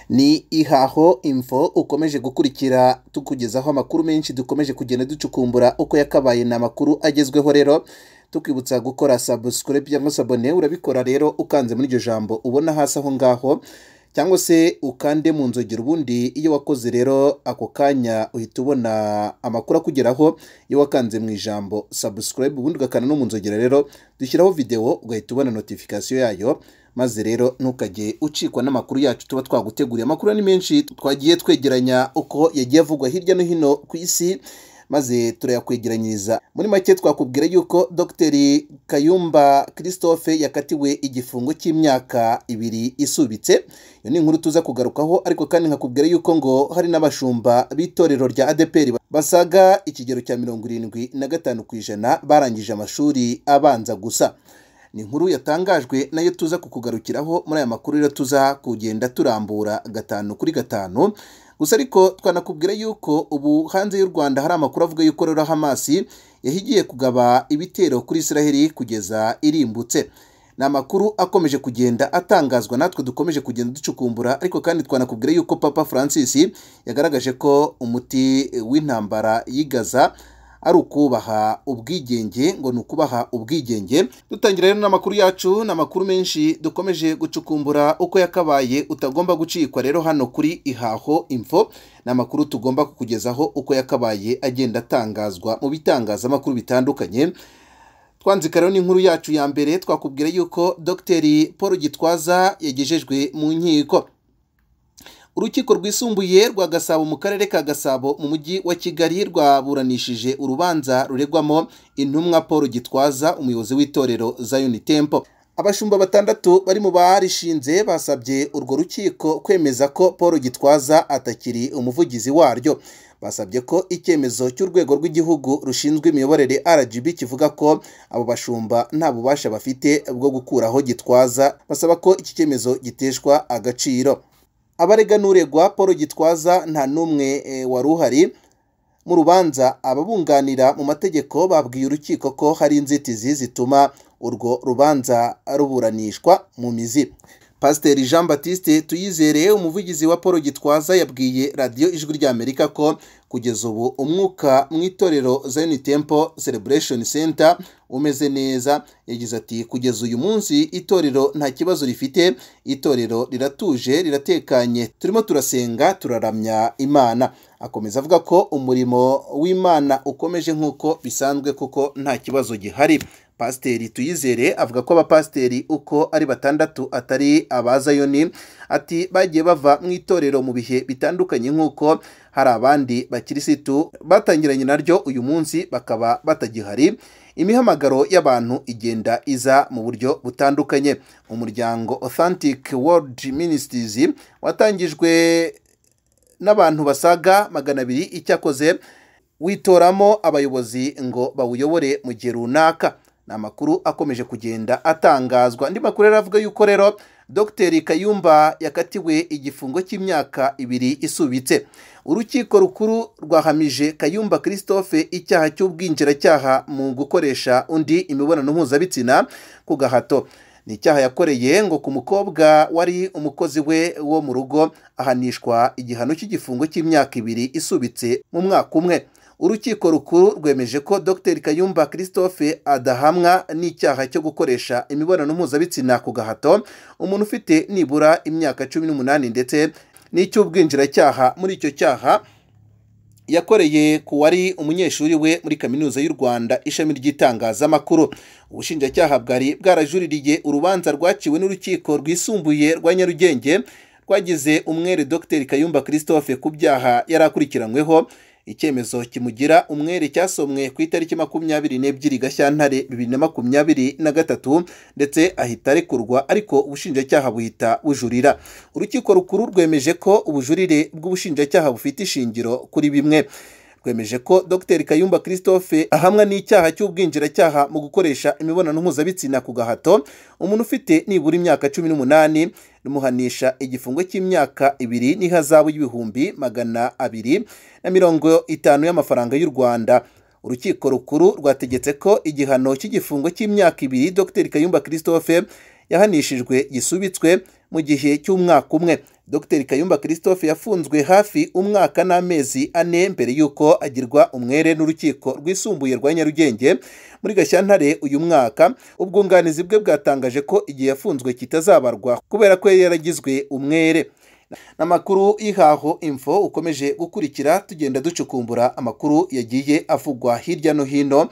Ni Ihaho Info ukomeje gukurikira, tukugezaho amakuru menshi dukomeje kugenda ducukumbura uko yakabaye. Ni amakuru agezweho rero, tukwibutsa gukora subscribe cyangwa s'abonner. Urabikora rero ukanze muri iryo jambo ubona hasi aho ngaho, cyangwa se ukande mu nzogera. Ubundi iyo wakoze rero, ako kanya uhita ubona amakuru akugeraho. Iyo wakanze mu ijambo subscribe, ubundi ugakanda no mu nzogera rero, dushyiraho video ugahita ubona notification yayo, maze rero ntukajye ucikwa n'amakuru yacu tuba twaguteguriye. Amakuru ni menshi twagiye twegeranya uko yagiye avugwa hirya no hino ku isi, maze turayakwegeranyiriza. Muri make twakubwira yuko Dr Kayumba Christophe yakatiwe igifungo cy'imyaka 2 isubitse. Iyo ni inkuru tuza kugarukaho, ariko kandi nkakubwira yuko ngo hari n'abashumba b'itorero rya ADEPR basaga ikigero cya 75% barangije amashuri abanza gusa. Ni inkuru yatangajwe nayo tuza kukugarukiraho muri aya makuru rero, tuza kugenda turambura 5 kuri 5 gusa. Ariko twanakubwira yuko ubu hanze y'u Rwanda hari amakuru avuga yuko rero Hamas yahigiye kugaba ibitero kuri Israel kugeza irimbutse. Ni amakuru akomeje kugenda atangazwa, natwe dukomeje kugenda ducukumbura. Ariko kandi twanakubwira yuko Papa Francis yagaragaje ko umuti w'intambara y'i Gaza ari ukubaha ubwigenge, ngo ni ukubaha ubwigenge. Dutangira rero n'amakuru yacu, ni amakuru menshi dukomeje gucukumbura uko yakabaye, utagomba gucikwa rero hano kuri Ihaho Info. Ni amakuru tugomba kukugezaho uko yakabaye agenda atangazwa mu bitangazamakuru bitandukanye. Twanzika rero n'inkuru yacu ya mbere, twakubwira yuko Dr Paul Gitwaza yagejejwe mu nkiko. Urukiko rwisumbuye rwa Gasabo mu karere ka Gasabo mu mujyi wa Kigali rwaburanishije urubanza ruregwamo intumwa Paul Gitwaza, umuyobozi w'itorero Zion Temple. Abashumba 6 bari mu barishinze basabye urwo rukiko kwemeza ko Paul Gitwaza atakiri umuvugizi waryo. Basabye ko icyemezo cy'urwego rw'igihugu rushinzwe imiyoborere RGB kivuga ko abo bashumba nta bubasha bafite bwo gukuraho Gitwaza, basaba ko iki cyemezo giteshwa agaciro. Abarega n'uregwa Paul Gitwaza nta n'umwe wari uhari mu rubanza. Ababunganira mu mategeko babwiye urukiko ko hari inzitizi zituma urwo rubanza ruburanishwa mu mizi. Pasiteri Jean Baptiste Tuyizere, umuvugizi wa Paul Gitwaza, yabwiye Radiyo Ijwi ry'Amerika ko kugeza ubu umwuka mu itorero Zion Temple Celebration Center umeze neza. Yagize ati: "Kugeza uyu munsi itorero nta kibazo rifite, itorero riratuje, riratekanye, turimo turasenga, turaramya Imana." Akomeza avuga ko umurimo w'Imana ukomeje nk'uko bisanzwe kuko nta kibazo gihari. Pasiteri Tuyizere avuga ko abapasiteri uko ari 6 atari abazayoni. Ati: "Bagiye bava mu itorero mu bihe bitandukanye, nk'uko hari abandi bakirisitu batangiranye naryo uyu munsi bakaba batagihari. Imihamagaro y'abantu igenda iza mu buryo butandukanye." Umuryango Authentic World Ministries watangijwe n'abantu basaga 200, icyakoze witoramo abayobozi ngo bawuyobore mu gihe runaka. Ni amakuru akomeje kugenda atangazwa. Andi makuru rero avuga yuko rero Dr Kayumba yakatiwe igifungo cy'imyaka 2 isubitse. Urukiko rukuru rwahamije Kayumba Christophe icyaha cy'ubwinjiracyaha mu gukoresha undi imibonano mpuzabitsina ku gahato. Ni icyaha yakoreye ngo ku mukobwa wari umukozi we wo mu rugo, ahanishwa igihano cy'igifungo cy'imyaka 2 isubitse mu mwaka umwe. Urukiko rukuru rwemeje ko Dr Kayumba Christophe adahamwa n'icyaha cyo gukoresha imibonano mpuzabitsina ku gahato umuntu ufite nibura imyaka 18, ndetse n'icy'ubwinjiracyaha muri icyo cyaha yakoreye ku wari umunyeshuri we muri Kaminuza y'u Rwanda, ishami ry'itangazamakuru. Ubushinjacyaha bwari bwarajuririye urubanza rwaciwe n'urukiko rwisumbuye rwa Nyarugenge rwagize umwere Dr Kayumba Christophe ku byaha yari akurikiranyweho. Icyemezo kimugira umwere cyasomwe ku itariki 22 Gashyantare 2023, ndetse ahita arekurwa, ariko ubushinjacyaha buhita bujurira. Urukiko rukuru rwemeje ko ubujurire bw'ubushinjacyaha bufite ishingiro kuri bimwe. Rwemeje ko Dr Kayumba Christophe ahamwa n'icyaha cy'ubwinjiracyaha mu gukoresha imibonano mpuzabitsina ku gahato umuntu ufite nibura imyaka 18, rumuhanisha igifungo cy'imyaka 2 n'ihazabu y'250,000 y'amafaranga y'u Rwanda. Urukiko rukuru rwategetse ko igihano cy'igifungo cy'imyaka 2 Dr Kayumba Christophe yahanishijwe gisubitswe. mu gihe cy'umwaka umwe. Dr Kayumba Christophe yafunzwe hafi umwaka n'amezi 4 mbere y'uko agirwa umwere n'urukiko rwisumbuye rwa Nyarugenge muri Gashyantare uyu mwaka. Ubwunganizi bwe bwatangaje ko igihe yafunzwe kitazabarwa kubera ko yari yaragizwe umwere. N'amakuru y'Ihaho Info ukomeje gukurikira, tugenda ducukumbura amakuru yagiye avugwa hirya no hino.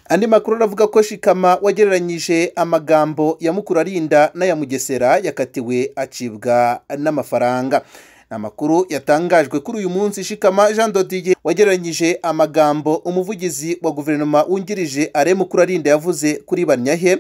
Andi makuru aravuga ko Shikama wagereranyije amagambo ya Mukurarinda n'aya Mugesera yakatiwe acibwa n'amafaranga. Amakuru yatangajwe kuri uyu munsi, Shikama Jean Dodiye wagereranyije amagambo umuvugizi wa guverinoma wungirije Alain Mukurarinda yavuze kuri Banyahe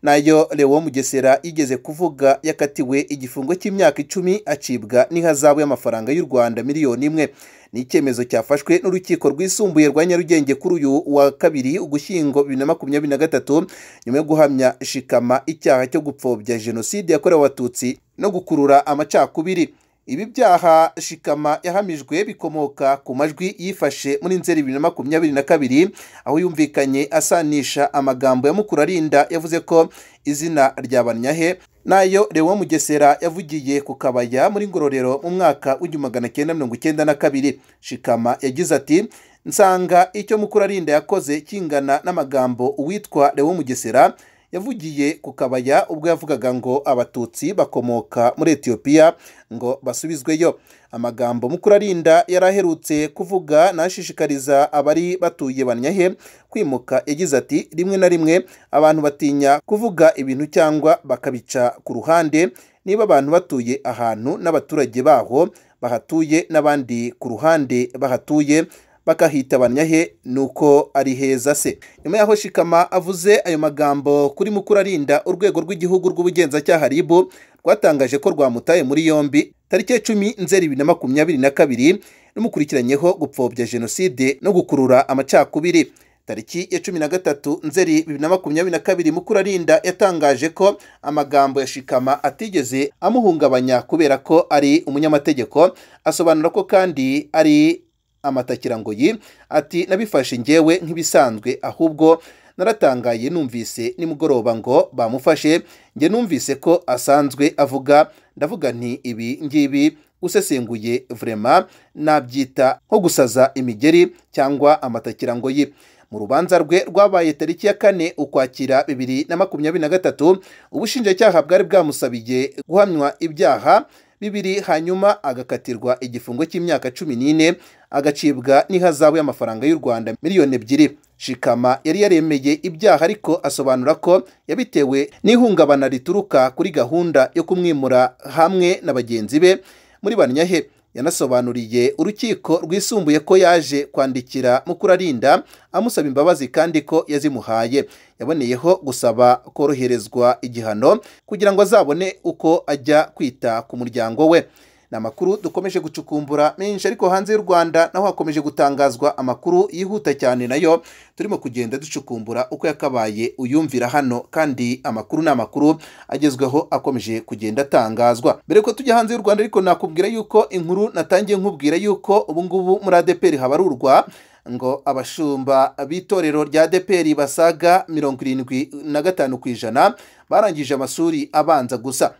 nayo Lewo Mugesera yigeze kuvuga, yakatiwe igifungo cy'imyaka 10 acibwa n'ihazabu y'amafaranga y'u Rwanda miliyoni 1. Ni icyemezo cyafashwe n'urukiko rwisumbuye rwa Nyarugenge kuri uyu wa kabiri Ugushyingo 2023 nyuma yo guhamya Shikama icyaha cyo gupfobya jenoside yakorewe Abatutsi no gukurura amacakubiri. Ibi byaha Shikama yahamijwe bikomoka ku majwi yifashe muri Nzeri 2022 aho yumvikanye asanisha amagambo ya Mukurarinda yavuze ko izina rya Banyahe nayo Lewo Mugesera yavugiye ku Kabaya muri Ngororero mu mwaka w'1992. Shikama yagize ati: "Nsanga icyo Mukurarinda yakoze kingana n'amagambo uwitwa Lewo Mugesera yavugiye ku Kabaya ubwo yavugaga ngo Abatutsi bakomoka muri Ethiopia ngo basubizweyo." Amagambo Mukurarinda yaraherutse kuvuga nashishikariza abari batuye Banyahe kwimuka. Yagize ati: "Rimwe na rimwe abantu batinya kuvuga ibintu cyangwa bakabica ku ruhande. Niba abantu batuye ahantu n'abaturage baho bahatuye n'abandi ku ruhande bahatuye bakahita Banyahe nuko ari heza se." Nyuma yaho Shikama avuze ayo magambo kuri Mukurarinda, urwego rw'igihugu rw'ubugenzacyaha RIB rwatangaje ko rwamutaye muri yombi tariki 10 Nzeri 2022 rumukurikiranyeho gupfobya jenoside no gukurura amacakubiri. Tariki ya 13 Nzeri 2022 Mukurarinda yatangaje ko amagambo ya Shikama atigeze amuhungabanya kubera ko ari umunyamategeko. Asobanura ko kandi ari amatakirangoyi. Ati: "Nabifashe njyewe nk'ibisanzwe, ahubwo naratangaye numvise nimugoroba ngo bamufashe. Njye numvise ko asanzwe avuga, ndavuga nti ibi ngibi usesenguye vraiment nabyita nko gusaza imigeri cyangwa amatakirangoyi." Mu rubanza rwe rwabaye tariki ya 4 Ukwakira 2023, ubushinjacyaha bwari bwamusabiye guhamywa ibyaha 2 hanyuma agakatirwa igifungo cy'imyaka 14 agacibwa n'ihazabu y'amafaranga y'u Rwanda miliyoni 2. Shikama yari yaremeye ibyaha ariko asobanura ko yabitewe n'ihungabana rituruka kuri gahunda yo kumwimura hamwe na bagenzi be muri Banyahe. Yanasobanuriye urukiko rwisumbuye ko yaje kwandikira Mukurarinda amusaba imbabazi kandi ko yazimuhaye. Yaboneyeho gusaba koroherezwa igihano kugira ngo azabone uko ajya kwita ku muryango we. Ni amakuru dukomeje gucukumbura menshi, ariko hanze y'u Rwanda naho hakomeje gutangazwa amakuru yihuta cyane, nayo turimo kugenda ducukumbura uko yakabaye uyumvira hano, kandi amakuru ni amakuru agezweho akomeje kugenda atangazwa. Mbere ko tujya hanze y'u Rwanda ariko nakubwira yuko inkuru natangiye nkubwira yuko ubu ngubu muri ADEPR habarurwa ngo abashumba b'itorero rya ADEPR basaga 75% barangije amashuri abanza gusa.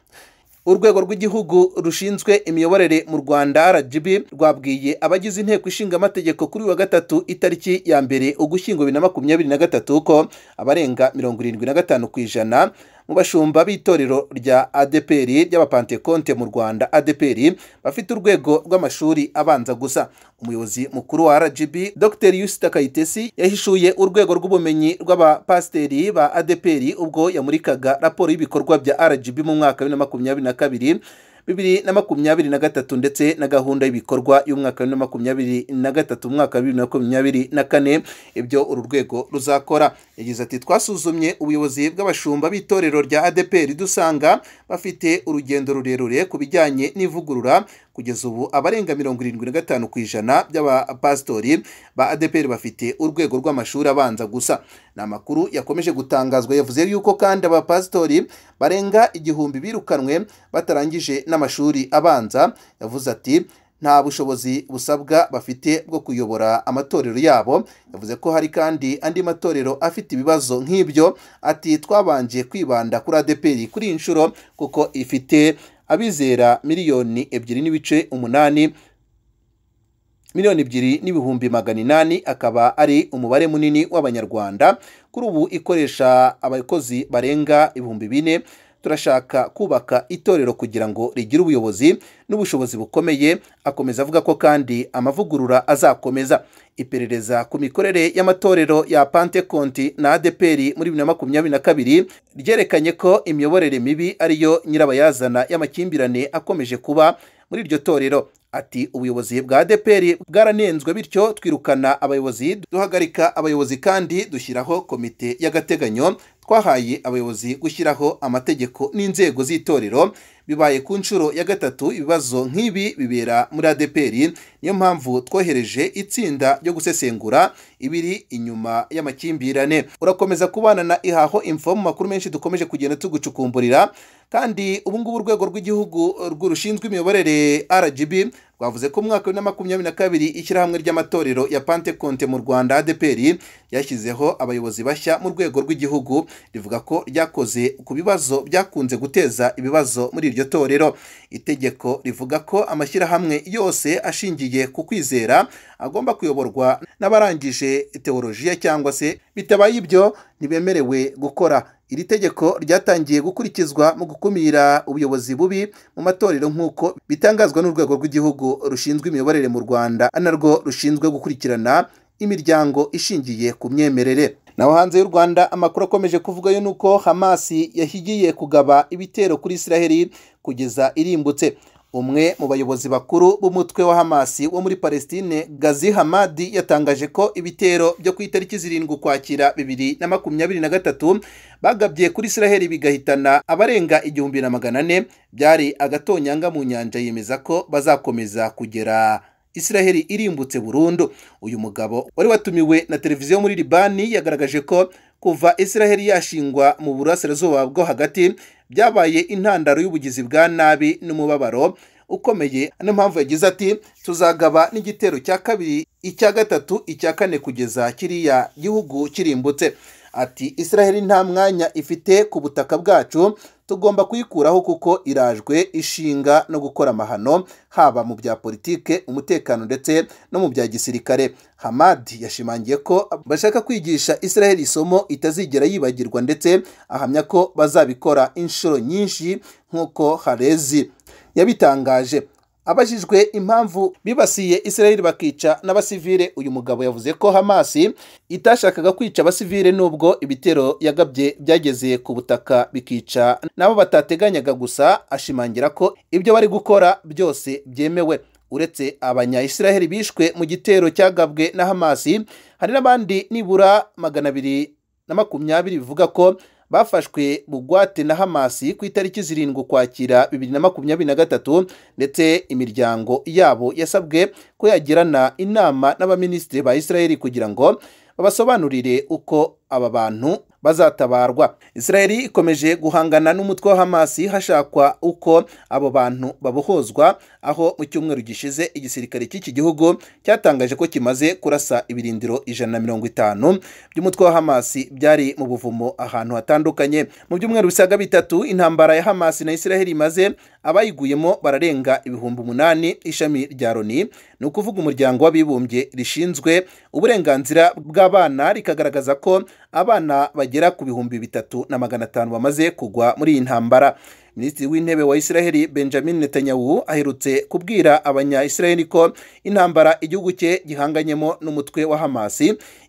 Urwego rw'igihugu rushinzwe imiyoborere mu Rwanda RGB rwabwiye abagize inteko ishinga amategeko kuri wa gatatu itariki ya 1 Ugushyingo 2023 ko abarenga 75% mu bashumba b'itorero rya ADEPR ry'Abapantekonte mu Rwanda ADEPR bafite urwego rw'amashuri abanza gusa. Umuyobozi mukuru wa RGB Dr Yusita Kayitesi yahishuye urwego rw'ubumenyi rw'abapasiteri ba ADEPR ubwo yamurikaga raporo y'ibikorwa bya RGB mu mwaka wa 2022 2023 ndetse na gahunda y'ibikorwa y'umwaka wa 2023 umwaka wa 2024 ibyo uru rwego ruzakora. Yagize ati: "Twasuzumye ubuyobozi bw'abashumba b'itorero rya ADEPR dusanga bafite urugendo rurerure ku bijyanye n'ivugurura. Kugeza ubu abarenga 75% by'abapasitori ba ADEPR bafite urwego rw'amashuri abanza gusa." Ni amakuru yakomeje gutangazwa. Yavuze yuko kandi abapasitori barenga 1000 birukanwe batarangije n'amashuri abanza. Yavuze ati: "Nta bushobozi busabwa bafite bwo kuyobora amatorero yabo." Yavuze ko hari kandi andi matorero afite ibibazo nk'ibyo. Ati: "Twabanje kwibanda kuri ADEPR kuri inshuro kuko ifite abizera 2.8 miliyoni 2,800,000, akaba ari umubare munini w'Abanyarwanda. Kuri ubu ikoresha abakozi barenga 4,000. Turashaka kubaka itorero kugira ngo rigire ubuyobozi n'ubushobozi bukomeye. Akomeza avuga ko kandi amavugurura azakomeza. Iperereza ku mikorere y'amatorero ya Pantekonti na ADEPR muri 2022 ryerekanye ko imiyoborere mibi ariyo nyirabayazana y'amakimbirane akomeje kuba muri iryo torero. Ati ubuyobozi bwa ADEPR bwaranenzwe, bityo twirukana abayobozi, duhagarika abayobozi kandi dushyiraho komite y'agateganyo. Twahaye abayobozi gushyiraho amategeko n'inzego z'itorero. Bibaye ku nshuro ya gatatu ibibazo nk'ibi bibera muri ADEPR, niyo mpamvu twohereje itsinda ryo gusesengura ibiri inyuma y'amakimbirane. Urakomeza kubana na Ihaho Info mu makuru menshi dukomeje kugenda tugucukumburira. Kandi ubu ngubu urwego rw'igihugu rushinzwe imiyoborere RGB rwavuze ko mu mwaka wa 2022 ishyirahamwe ry'amatorero ya Pantekonte mu Rwanda ADEPR ryashyizeho abayobozi bashya mu rwego rw'igihugu, rivuga ko ryakoze ku bibazo byakunze guteza ibibazo muri iryo torero. Itegeko rivuga ko amashyirahamwe yose ashingiye ku kwizera agomba kuyoborwa n'abarangije teolojiya cyangwa se bitabaye ibyo ntibemerewe gukora. Iri tegeko ryatangiye gukurikizwa mu gukumira ubuyobozi bubi mu matorero nk'uko bitangazwa n'urwego rw'igihugu rushinzwe imiyoborere mu Rwanda, narwo rushinzwe gukurikirana imiryango ishingiye ku myemerere. Naho hanze y'u Rwanda amakuru akomeje kuvugayo nuko Hamas yahigiye kugaba ibitero kuri Israheli kugeza irimbutse. Umwe mu bayobozi bakuru b'umutwe wa Hamas wo muri Palestine, Ghazi Hamadi, yatangaje ko ibitero byo ku itariki 7 Ukwakira 2023 bagabye kuri Israheli bigahitana abarenga 1400 byari agatonyanga mu nyanja. Yemeza ko bazakomeza kugera Israheli irimbutse burundu. Uyu mugabo wari watumiwe na televiziyo muri Libani yagaragaje ko kuva Israheli yashingwa mu burasirazuba bwo hagati byabaye intandaro y'ubugizi bwa nabi n'umubabaro ukomeye. Niyo mpamvu yagize ati tuzagaba n'igitero cya kabiri, icya gatatu, icya kane kugeza kiriya gihugu kirimbutse. Ati Israheli nta mwanya ifite ku butaka bwacu, tugomba kuyikuraho kuko irajwe ishinga no gukora amahano haba mu bya politike, umutekano ndetse no mu bya gisirikare. Hamad yashimangiye ko bashaka kwigisha Israheli isomo itazigera yibagirwa, ndetse ahamya ko bazabikora inshuro nyinshi nk'uko Harezi yabitangaje. Abajijwe impamvu bibasiye Israheli bakica n'abasivile, uyu mugabo yavuze ko Hamas itashakaga kwica abasivile nubwo ibitero yagabye byageze ku butaka bikica nabo batateganyaga, gusa ashimangira ko ibyo bari gukora byose byemewe. Uretse abanya-Israheli bishwe mu gitero cyagabwe na Hamas, hari n'abandi nibura 220 bivuga ko bafashwe bugwate na Hamas ku itariki 7 Ukwakira 2023, ndetse imiryango yabo yasabwe ko yagirana inama n'abaminisitiri ba Israheli kugira ngo babasobanurire uko aba bantu bazatabarwa. Israheli ikomeje guhangana n'umutwe wa Hamas hashakwa uko abo bantu babohozwa, aho mu cyumweru gishize igisirikare cy'iki gihugu cyatangaje ko kimaze kurasa ibirindiro 150 by'umutwe wa Hamas byari mu buvumo ahantu hatandukanye. Mu byumweru bisaga bitatu intambara ya Hamas na Israheli imaze, abayiguyemo bararenga 8,000. Ishami rya Loni, ni ukuvuga umuryango w'abibumbye rishinzwe uburenganzira bw'abana, rikagaragaza ko abana bagera ku 3,500 bamaze kugwa muri iyi ntambara. Minisitiri w'Intebe wa Israheli Benjamin Netanyahu aherutse kubwira abanya-Israheli ko intambara igihugu cye gihanganyemo n'umutwe wa Hamas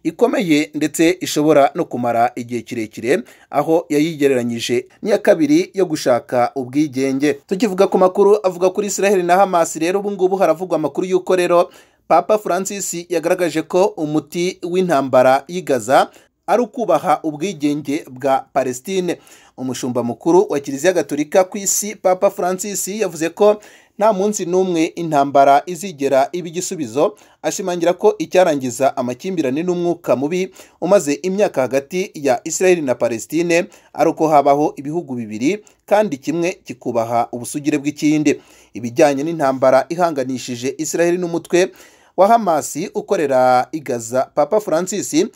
ikomeye ndetse ishobora no kumara igihe kirekire, aho yayigereranyije n'iya kabiri yo gushaka ubwigenge. Tukivuga ku makuru avuga kuri Israheli na Hamas rero, ubu ngubu haravugwa amakuru y'uko rero Papa Francis yagaragaje ko umuti w'intambara y'i Gaza ari ukubaha ubwigenge bwa Palestine. Umushumba mukuru wa Kiliziya Gatolika ku isi Papa Francis yavuze ko nta munsi n'umwe intambara izigera iba igisubizo, ashimangira ko icyarangiza amakimbirane n'umwuka mubi umaze imyaka hagati ya Israel na Palestine ari uko habaho ibihugu bibiri kandi kimwe kikubaha ubusugire bw'ikindi. Ibijyanye n'intambara ihanganishije Israel n'umutwe wa Hamas ukorera i Gaza, Papa Francis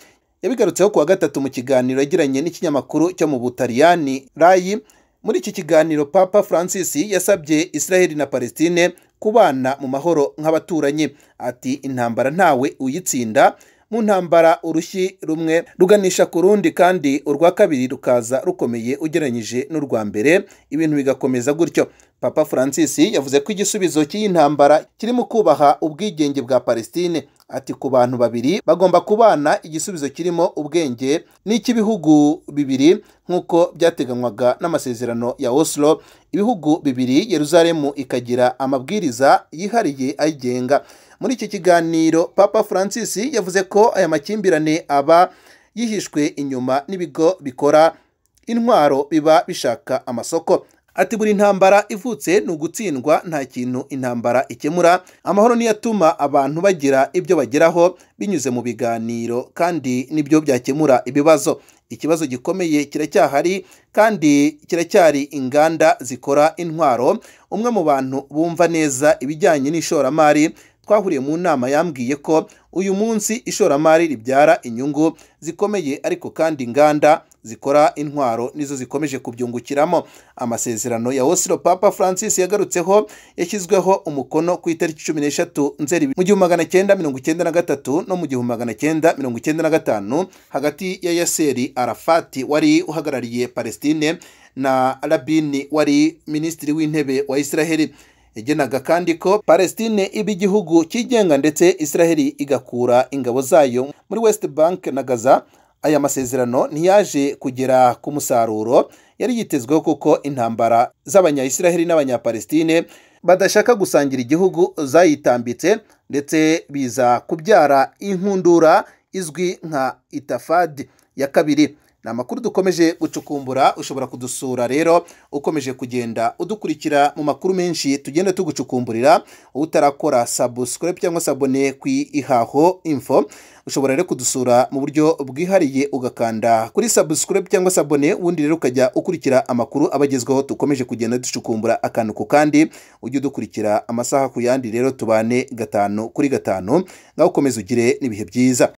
yabigarutseho kuwa gatatu mu kiganiro yagiranye n'ikinyamakuru cyo mu Butaliyani Rai. Muri iki kiganiro Papa Francis yasabye Israel na Palestine kubana mu mahoro nk'abaturanyi. Ati intambara ntawe uyitsinda, mu ntambara urushyi rumwe ruganisha ku rundi kandi urwa kabiri rukaza rukomeye ugereranyije n'urwa mbere, ibintu bigakomeza gutyo. Papa Francis yavuze ko igisubizo cy'iyi ntambara kirimo kubaha ubwigenge bwa Palestine. Ati ku bantu babiri bagomba kubana, igisubizo kirimo ubwenge n'icy'ibihugu bibiri nk'uko byateganywaga n'amasezerano ya Oslo. Ibihugu bibiri, Yerusalemu ikagira amabwiriza yihariye ayigenga. Muri iki kiganiro Papa Francis yavuze ko aya makimbirane aba yihishwe inyuma n'ibigo bikora intwaro biba bishaka amasoko. Ati buri ntambara ivutse ni ugutsindwa, nta kintu intambara ikemura. Amahoro niyo atuma abantu bagira ibyo bageraho binyuze mu biganiro, kandi nibyo byakemura ibibazo. Ikibazo gikomeye kiracyahari kandi kiracyari inganda zikora intwaro. Umwe mu bantu bumva neza ibijyanye n'ishoramari twahuriye mu nama yambwiye ko uyu munsi ishoramari ribyara inyungu zikomeye, ariko kandi inganda zikora intwaro nizo zikomeje kubyungukiramo. Amasezerano ya Oslo Papa Francis yagarutseho yashyizweho umukono ku itariki 13 Nzeri mu 1993 no mu 1995 hagati ya Yasser Arafat wari uhagarariye Palestine na Rabin wari minisitiri w'intebe wa Israel. Yagenaga kandi ko Palestine iba igihugu cyigenga ndetse Israel igakura ingabo zayo muri West Bank na Gaza. Aya masezerano ntiyaje kugera ku musaruro yari yitezweho kuko intambara z'abanya-Israel n'abanya-Palestine badashaka gusangira igihugu zayitambitse, ndetse biza kubyara inkundura izwi nka Itafadi ya kabiri. Ni amakuru dukomeje gucukumbura, ushobora kudusura rero ukomeje kugenda udukurikira mu makuru menshi tugenda tugucukumburira. Utarakora subscribe cyangwa sabone ku Ihaho Info, ushobora rero kudusura mu buryo bwihariye ugakanda kuri subscribe cyangwa sabone, ubundi rero ukajya ukurikira amakuru abagezweho dukomeje kugenda ducukumbura akantu ku kandi. Ujye udukurikira amasaha ku yandi rero, tubane 5 kuri 5, ngaho ukomeze ugire n'ibihe byiza.